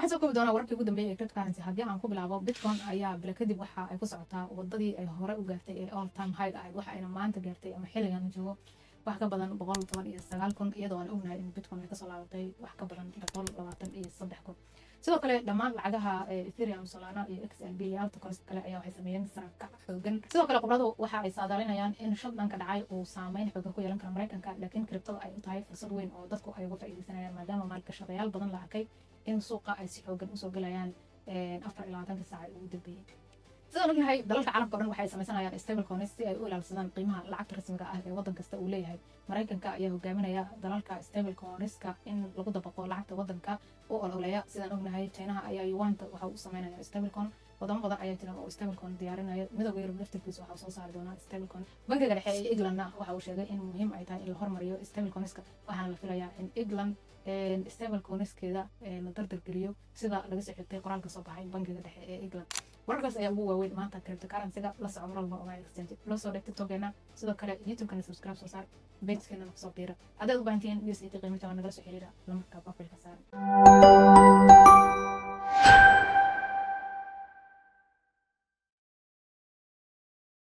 Waxaan soo koobi doonaa wararkii ugu dambeeyay ee cryptocurrency. Haddii aan ku bilaabo, Bitcoin ayaa bilo kadib waxa ay ku socotaa wadadii ay hore u gaartay ee all time high ahayd. Waxa ayna maanta gaartay ama xilligan joogo wax ka badan 119,000, iyadoo aan ognahay in Bitcoin ay kasoo laabatay wax ka badan 123,000. Sidoo kale dhammaan lacagaha Ethereum, Solana iyo XRP iyo altcoins kale ayaa waxay sameeyeen sarakac xoogan. Sidoo kale khubradu waxa ay saadaalinayaan in shutdownka dhacay uu saameyn xoogan ku yeelan karo Mareykanka, laakiin cryptada ay u tahay fursad weyn oo dadku ay uga faa'iideysanayaan, maadaama maalgashadayaal badan la arkay in suuqa ay si xoogan usoo gelayaan 24-ka saac ee ugu dambeeyey. Sidaan ognahay, dalalka caalamka o dhan waxay sameysanayaan stable coins si ay u ilaalsadaan qiimaha lacagta rasmiga ah ee waddan kasta uu leeyahay. Maraykanka ayaa hogaaminaya dalalka stable coinska in lagu dabaqo lacagta waddanka u ololeeya. Sidaan ognahay, Chinaha ayaa yuanta waxa uu sameynaya stable coin. Wadamo badan ayaa jira oo stable coin diyaarinaya. Midowga Yurub laftirkiisa waxa uu soo saari doonaa stable coin. Bankiga dhexe ee Englandna waxa uu sheegay in muhiim ay tahay in la hormariyo stable coinska, waxaana la filayaa in England stable coinskeeda la dardar geliyo, sida laga soo xigtay qoraalka soo baxay bankiga dhexe ee England. Wararkaas ayaa ugu waaweyn maanta cryptocurrency-ga. La soco mar walba Ogaal Exchange. Loo soo dhig TikTokeena, sidoo kale YouTube-kana subscribe soo saar, pagekeena kusoo biira. Haddaad u baahantihiin USDT qiimo jaban, nagala soo xiriira lambarka profilka saaran.